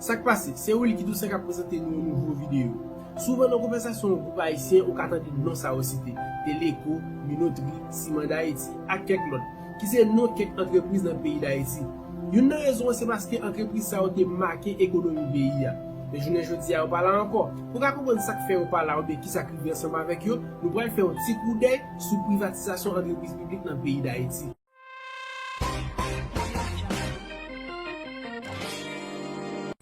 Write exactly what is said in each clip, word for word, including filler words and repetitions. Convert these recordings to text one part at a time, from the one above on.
Sa k pase? Se Wilky Toussaint k ap prezante nou yon nouvo videyo. Souvan nan konvèsasyon yon gwoup ayisyen, ou ka tande non sa yo site, Teleco, Minoterie, Siman Dayiti, ak kèk lòt, ki se non kèk antrepriz nan peyi Dayiti. Youn nan rezon an se paske antrepriz sa yo te make ekonomi peyi a. Men jounen jodi a, yo pa la ankò. Pou w ka konprann sa k fè yo pa la oubyen kisa k rive ansanm avèk yo, nou pral fè yon ti koudèy sou privatizasyon antrepriz piblik nan peyi Dayiti.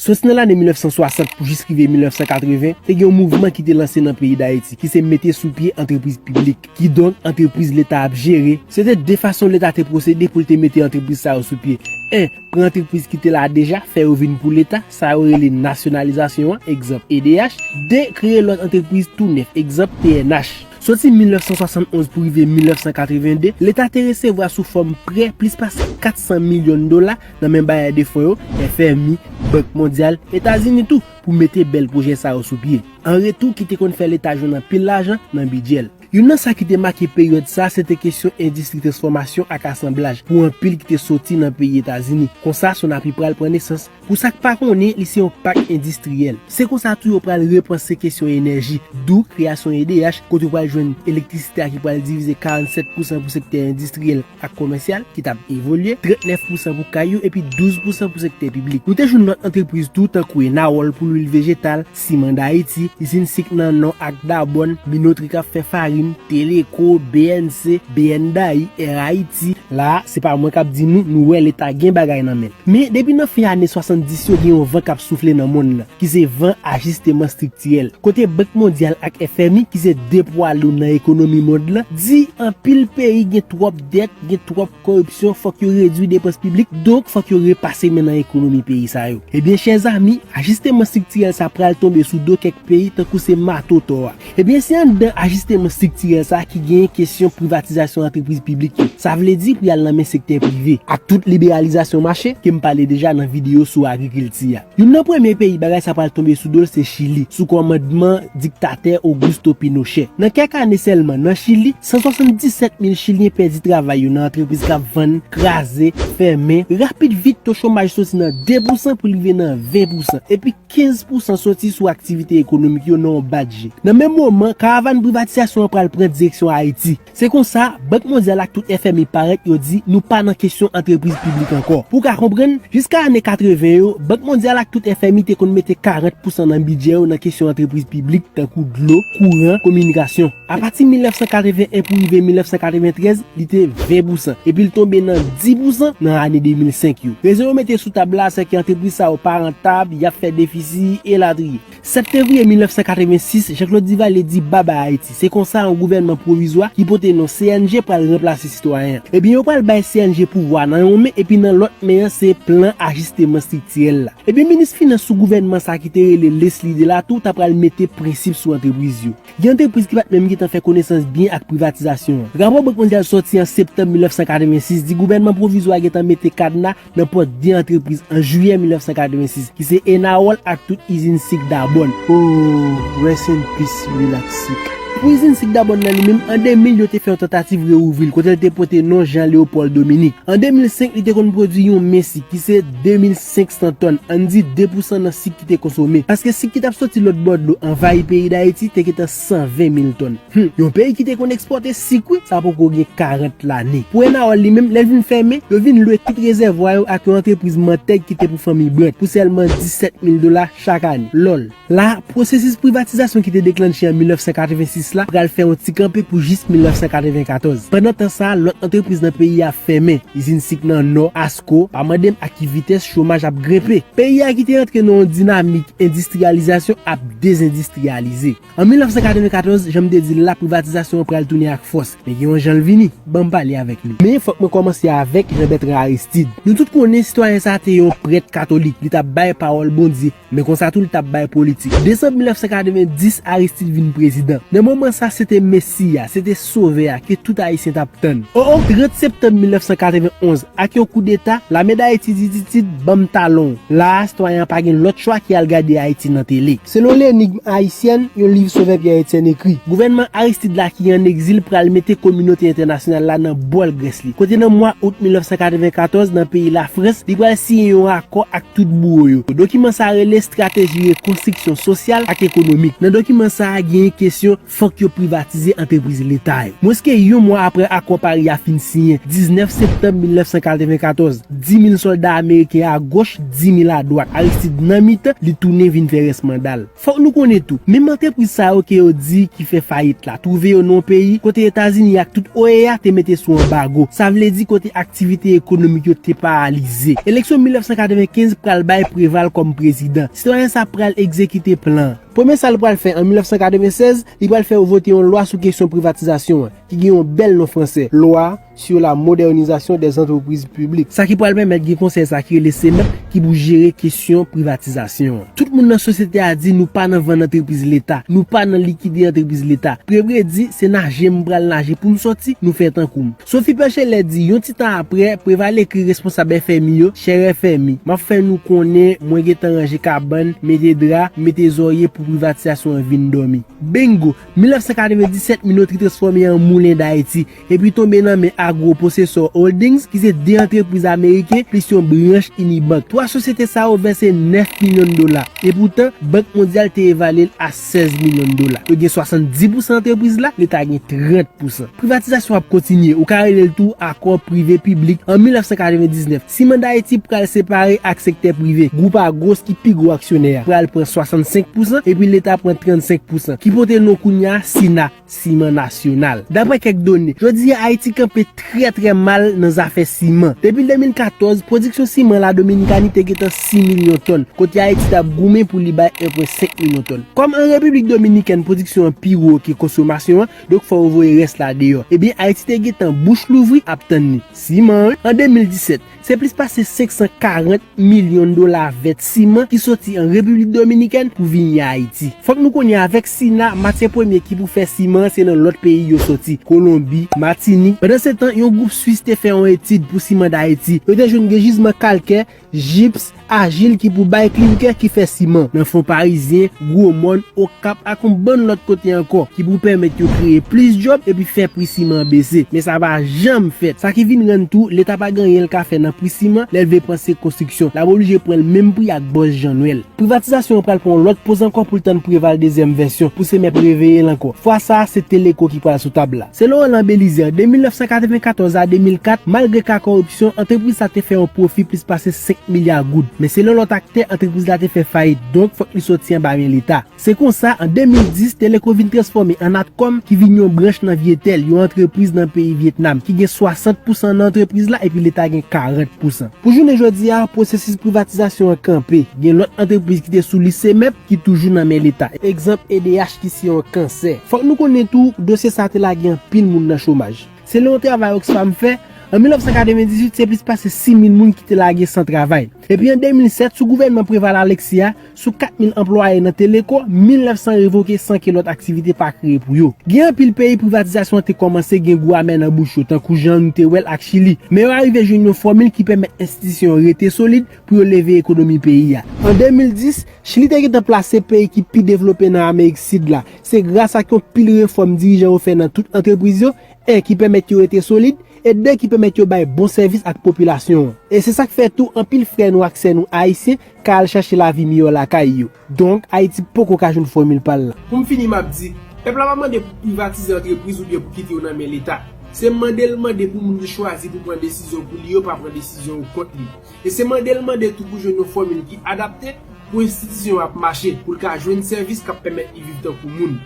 Soti nan lane mil nèf san swasant pou jis rive mil nèf san katreven, te gen yon mouvman ki te lanse nan peyi Dayiti, ki se mete sou pye antrepriz piblik, kidonk antrepriz Leta ap jere. Se te de fason Leta te pwosede pou l te mete antrepriz sa yo sou pye. En, pran antrepriz ki te la deja, fè yo vin pou Leta, sa yo rele nasyonalizasyon an, egzanp, E D H. De, kreye lòt antrepriz tou nèf, egzanp, P N H. Soti mil nèf san swasannonz pou rive mil nèf san katrevende, Leta te resevwa sou fòm prè plis pase kat san milyon dola nan men bayè de fon yo, F M I, Bank Mondyal, Etazini tou, pou mete bèl pwojè sa yo sou pye. An retou, ki te konn fè Leta jwenn anpil lajan nan bidjè l. Youn nan sa ki te make peryòd sa, se te kesyon endistri transfòmasyon ak asanblaj pou anpil ki te soti nan peyi Etazini. Konsa, Sonapi pral pran nesans. Pou sa k pa konnen, li se yon pak endistriyèl. Se konsa tou yo pral repanse kesyon enèji, dou kreyasyon E D H, kote yo pral jwenn elektrisite a ki pral divize karannsèt pousan pou sektè endistriyèl ak komèsyal, ki t ap evolye, trannèf pousan pou kay yo, epi douz pousan pou sektè piblik. Nou te jwenn lòt antrepriz tou, tankou Enawòl pou lwil vejetal, Siman Dayiti, izin sik nan Nò ak Dabòn, Minoterie k ap fè farin, Teleco, B N C, B N Dayi, Air Haiti. La a, se pa mwen k ap di nou, nou wè Leta gen bagay nan men l. Men, depi nan fen ane swasanndis yo, gen yon van k ap soufle nan monn nan, ki se van ajisteman estriktirèl, kote Bank Mondyal ak F M I, ki se de pwa lou nan ekonomi mond lan, di anpil peyi gen twòp dèt, gen twòp koripsyon, fòk yo redui depans piblik, donk fòk yo repase men nan ekonomi peyi sa yo. Ebyen, chè zami, ajisteman estriktirèl sa pral tonbe sou do kèk peyi, tankou se mato tò a. Ebyen, se anndan ajisteman estriktirèl sa ki genyen kesyon privatizasyon antrepriz piblik yo. Sa vle di pou y al nan men sektè prive, ak tout liberalizasyon mache ke m pale deja nan videyo sou agrikilti a. Youn nan premye peyi bagay sa pral tonbe sou do l se Chili, sou kòmandman diktatè Augusto Pinochet. Nan kèk ane sèlman, nan Chili, san swasanndisèt mil Chilyen pèdi travay yo nan antrepriz k ap vann, kraze, fèmen. Rapid vit, to chomaj soti nan de pousan pou l rive nan ven pousan. Epi kenz pousan soti sou aktivite ekonomik yo nan yon bat je. Nan menm moman, karavàn privatizasyon an pral pran direksyon Ayiti. Se konsa, Bank Mondyal ak tout F M I parèt, yo di nou pa nan kesyon antrepriz piblik ankò. Pou w ka konprann, jiska ane katreven yo, Bank Mondyal ak tout F M I te konn mete karant pousan nan bidjè yo nan kesyon antrepriz piblik, tankou dlo, kouran, kominikasyon. Apati mil nèf san katreven en pou rive mil nèf san katreventrèz, li te ven pousan, epi l tonbe nan dis pousan nan ane de mil senk yo. Rezon yo mete sou tab la, se ke antrepriz sa yo pa rantab, y ap fè defisi, elatriye. Sèt fevriye mil nèf san katrevensis, Jean-Claude Duvalier di babay Ayiti. Se konsa, yon gouvènman pwovizwa ki pote non C N G pral ranplase sitwayen an. Ebyen, yo pral bay C N G pouvwa nan yon men, epi nan lòt men an, se plan ajisteman estriktirèl la. Ebyen, minis finans sou gouvènman sa ki te rele Leslie Delatou ta pral mete prensip sou antrepriz yo. Gen antrepriz ki pa t menm gentan fè konesans byen ak privatizasyon an. Rapò Bank Mondyal sòti an septanm mil nèf san katrevensis di gouvènman pwovizwa gentan mete kadna nan pòt de antrepriz an jiyè mil nèf san katrevensis, ki se Enawòl ak tout izin sik Dabòn. Oh, rest in peace, Relax Sik. Pou izin sik Dabòn nan li menm, an de mil yo te fè yon tantativ reouvri l, kote l te pote non Jean Léopold Dominique. An de mil senk, li te konn pwodui yon men sik, ki se de mil senk san tòn, ann di de pousan nan sik ki te konsome. Paske sik ki t ap soti lòt bò dlo anvayi peyi Dayiti te gentan san ven mil tòn. Hmm, yon peyi ki te konn ekspòte sik, wi, sa poko gen karant lane. Pou Enawòl li menm, lè l vin fèmen, yo vin lwe tout rezèvwa yo ak yon antrepriz mantèg ki te pou fanmi Brant pou sèlman disèt mil dola chak ane. Lòl. La, pwosesis privatizasyon ki te deklanche an mil nèf san katrevensis la pral fè yon ti kanpe pou jis mil nèf san katrevenkatòz. Pandan tan sa, lòt antrepriz nan peyi a fèmen. Izin sik nan Nò, Asco, pa mande m a ki vitès chomaj ap grenpe. Peyi a ki te antre nan yon dinamik endistriyalizasyon ap dezendistriyalize. An mil nèf san katrevenkatòz, jan m te di l la, privatizasyon an pral tounen ak fòs. Men gen yon jan l vini. Ban m pale avèk nou. Men fòk mwen kòmanse avèk Jean Bertrand Aristide. Nou tout konnen sitwayen sa a te yon prèt katolik. Li t ap bay pawòl Bondye. Men konsa tou, li t ap bay politik. Desanm mil nèf san katrevendis, Aristide vin prezidan. Nan Moman sa se te Mesi a, se te Sovè a ke tout Ayisyen t ap tann. O, o, trant septanm mil nèf san katrevenn onz, ak yon koudeta, Lame Dayiti di Titid, "Ban m talon w." La a, sitwayen an pa gen lòt chwa ke al gade Ayiti nan tele. Selon Lenigm Ayisyèn, yon liv Sovè Pierre Etienne ekri, gouvènman Aristide la ki an egzil pral mete kominote entènasyonal la nan bòl grès li. Kote nan mwa out mil nèf san katrevenn katòz, nan peyi Lafrans, li pral siyen yon akò ak tout bouwo yo. Dokiman sa a rele Estrateji Rekonstriksyon Sosyal ak Ekonomik. Nan dokiman sa a, genyen kesyon fòk yo privatize antrepriz leta yo. Mwens ke yon mwa apre akò Pari a fin siyen, diznèf septanm mil nèf san katrevenn katòz, dis mil sòlda ameriken agoch, dis mil adwat, Aristide nan mitan, li tounen vin fè rès manda l. Fòk nou konnen tou, menm antrepriz sa yo ke yo di ki fè fayit la, twouve yo nan yon peyi kote Etazini ak tout O E A te mete sou anbago. Sa vle di kote aktivite ekonomik yo te paralize. Eleksyon mil nèf san katrevenkenz pral bay Preval kòm prezidan. Sitwayen sa pral egzekite plan an. Premye sa l pral fè an mil nèf san katrevennsèz, li pral fè yo vote yon lwa sou kesyon privatizasyon an, ki gen yon bèl non fransè, Loi sur la modernisation des entreprises publiques. Sa ki pral pèmèt gen konsèy sa ki rele CEMEP ki pou jere kesyon privatizasyon an. Tout moun nan sosyete a di nou pa nan vann antrepriz leta, nou pa nan likide antrepriz leta. Preble di se naje m pral naje pou m sòti, nou fè tankou m. Sophie Perchelet di yon ti tan apre, Preval ekri responsab F M I yo, chè F M I, m ap fè nou konnen mwen gentan ranje kabann, mete dra, mete zòrye pou privatizasyon an vin dòmi. Bingo! Mil nèf san katrevenndisèt, Minotri transfòme an Moulen Dayiti, epi tonbe nan men Agro Possessor Holdings, ki se de antrepriz ameriken plis yon branch Unibank. Twa sosyete sa yo vèse nèf milyon dola. Epoutan, Bank Mondyal te evalye l a sèz milyon dola. Yo gen swasanndis pousan antrepriz la, leta gen trant pousan. Privatizasyon ap kontinye, ou ka rele l tou akò prive piblik an mil nèf san katrevendiznèf. Siman Dayiti pral separe ak sektè prive. Gwoup Agros ki pi gwo aksyonè a pral pran swasannsenk pousan epi leta pran trannsenk pousan, ki pote non kounye a Sina, Siman Nasyonal. Dapre kèk done, jodi a Ayiti kanpe trè trè mal nan zafè siman. Depi de mil katòz, pwodiksyon siman la Dominikani te gentan sis milyon tòn, kote Ayiti t ap goumen pou li bay en pwen senk milyon tòn. Kòm an Repiblik Dominikèn pwodiksyon an pi wo ke konsomasyon an, donk fò yo voye rès la deyò. Ebyen, Ayiti te gentan bouch louvri ap tann li. Siman, wi. An de mil disèt, se plis pase senk san karant milyon dola vèt siman ki soti an Repiblik Dominikèn pou vini Ayiti. Fòk nou konnen avèk Sina, matyè premye ki pou fè siman se nan lòt peyi yo soti, Kolonbi, Matinik. Pandansetan, yon gwoup Swis te fè yon etid pou siman Dayiti. Yo te jwenn gen jizman kalkè, jips, ajil ki pou bay klinkè ki fè siman nan Fon Parizyen, Gwo Mòn, Okap ak yon bann lòt kote ankò, ki pou pèmèt yo kreye plis djòb epi fè pri siman an bese. Men sa pa janm fèt. Sa ki vin rann tou, leta pa gen anyen l ka fè nan pri siman lè l vle panse konstriksyon. L ap oblije pran l menm pri ak bòs Jan Nwèl. Privatizasyon an pral pran yon lòt poz ankò pou l tann Preval dezyèm vèsyon, pou CEMEP reveye l ankò. Fwa sa a, se Teleco ki pral sou tab la. Selon Roland Belizaire, de mil nèf san katrevenkatòz a de mil kat, malgre ka kòripsyon, antrepriz sa te fè yon pwofi plis pase senk milya goud. Men selon lòt aktè, antrepriz la te fè fayit, donk fòk li soti anba men leta. Se konsa, an de mil dis, Teleco vin transfòme an Natcom, ki vin yon branch nan Vietel, yon antrepriz nan peyi Vyetnam, ki gen swasant pousan nan antrepriz la epi leta gen karant pousan. Pou jounen jodi a, pwosesis privatizasyon an kanpe. Gen lòt antrepriz ki te sou lis CEMEP ki toujou nan men leta. Egzanp, E D H ki se yon kansè. Fòk nou konnen tou, dosye sa a te lage anpil moun nan chomaj. Selon yon travay Oxfam fè, an mil nèf san katrevendizuit, se plis pase sis mil moun ki te lage san travay. Epi an de mil sèt, sou gouvènman Preval Alexis a, sou kat mil anplwaye nan Teleco, mil nèf san revoke san ke lòt aktivite pa kreye pou yo. Gen anpil peyi privatizasyon an te kòmanse gen gou amè nan bouch yo, tankou jan nou te wè l ak Chili. Men yo arive jwenn yon fòmil ki pèmèt enstitisyon yo rete solid pou yo leve ekonomi peyi a. An de mil dis, Chili te gentan plase peyi ki pi devlope nan Amerik Sid la. Se gras ak yon pil refòm dirijan yo fè nan tout antrepriz yo, en, ki pèmèt yo rete solid, e de, ki pèmèt yo bay bon sèvis ak popilasyon an. E se sa k fè tou anpil frè nou ak sè nou ayisyen ka al chache lavi miyò lakay yo. Donk, Ayiti poko ka jwenn fòmil pa l la. Pou m fini, m ap di, pèp la pa mande pou privatize antrepriz oubyen pou kite yo nan men leta. Se mande l mande pou moun li chwazi pou pran desizyon pou li yo pa pran desizyon yo kont li. E se mande l mande tou pou jwenn yon fòmil ki adapte pou enstitisyon ap mache, pou l ka jwenn sèvis k ap pèmèt li viv tankou moun.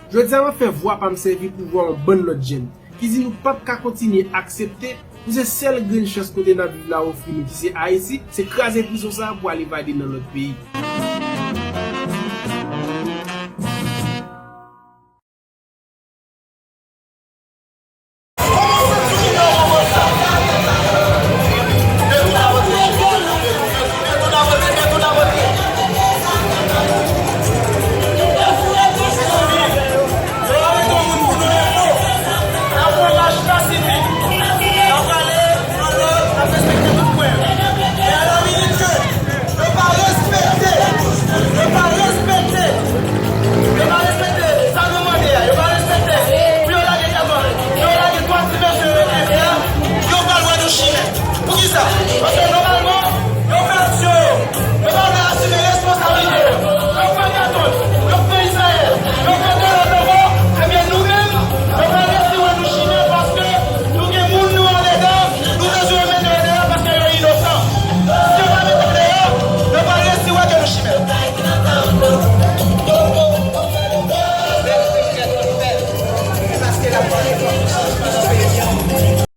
Jodi a, m ap fè vwa pa m sèvi pou vwa yon bann lòt jèn ki di nou p ap ka kontinye aksepte pou se sèl grenn chans kote n ap viv la ofri nou, ki se Ayiti, se kraze prizon sa a pou al evade nan lòt peyi.